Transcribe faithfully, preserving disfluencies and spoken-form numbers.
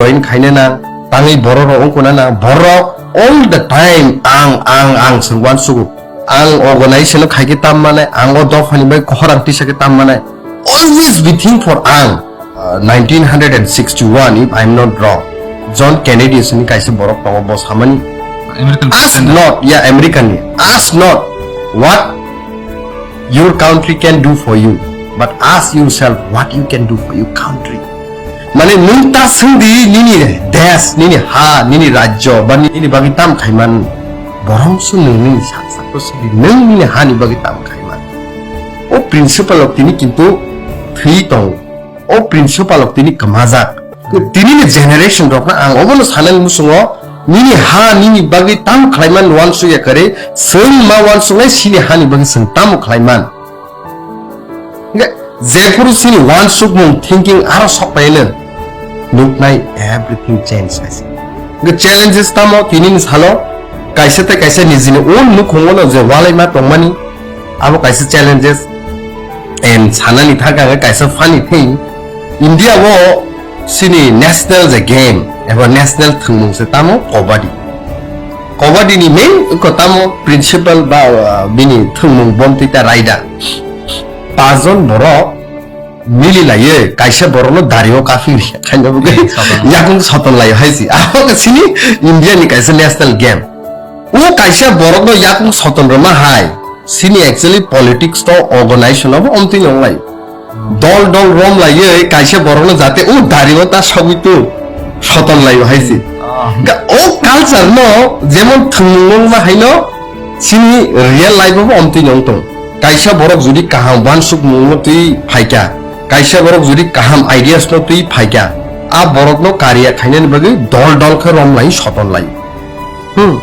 join khaina nang, tangwi borok rok wngkuna nang, borok all the time ang, ang, ang se uansugo. Ang organization no khaikhe tam manai, ang o dophani bai khorang tisa khe tam manai. Always we think for ang. Uh, nineteen hundred and sixty-one, if I'm not wrong, John Kennedy sini kaisa borok tongo, bo samani, American "Ask president. Not," yeah, American ni, "Ask not what your country can do for you, but ask yourself what you can do for your country." Mane nwng ta swngdi nini desh, nini ha, nini rajyo, ba nini bagwi tam khaiman, borok se nwng nini sak sakno swngdi nwng nini hani bagwi tam khaiman. O principle rok tini kintu thwi tongo. O principle rok tini kwmajak. Tini ni generation rok na ang obono sanani musungo nini ha nini bagwi tam khlaiman uansukya kwrwi, chwng ma uansuknai sini hani bagwi chwng tamo khlaiman. Hingke jephuru sini uansukmung thinking aro sokpaino nuknai everything change hai se. Hingke challenges tamo tini ni salo kaisa tei kaisa nijini own nukhungo no je walai ma tongmani abo kaisa challenges. And sanani thangkha hingke kaisa funny thing, India o sini national je game eba national thwngmung se tamo kabaddi. Kabaddi ni main wngkha tamo principle ba, uh, bini thwngmung bomtwi ta raida. Paanch jon borok mili laiwi kaisa borok no dari o kaphi khaina bagwi yakung soton lai hai si. Abo khe sini India ni kaisa national game. O kaisa borok no yakung soton rwma hai. Sini actually politics to organization obo omtwi nong lai. Dol dol rom laiwi kaisa borok no jate o dari o ta sogwi tu soton lai hai si. Ah. Ga o culture no jemon thwngmung ma hai no sini real life obo omtwi nong tong. Kaisa borok jodi kaham uansukmung no twi phaikha, kaisa borok jodi kaham ideas no twi phaikha, a borok no kariya khainani bagwi dol dol khe rom lai soton lai. Hmm.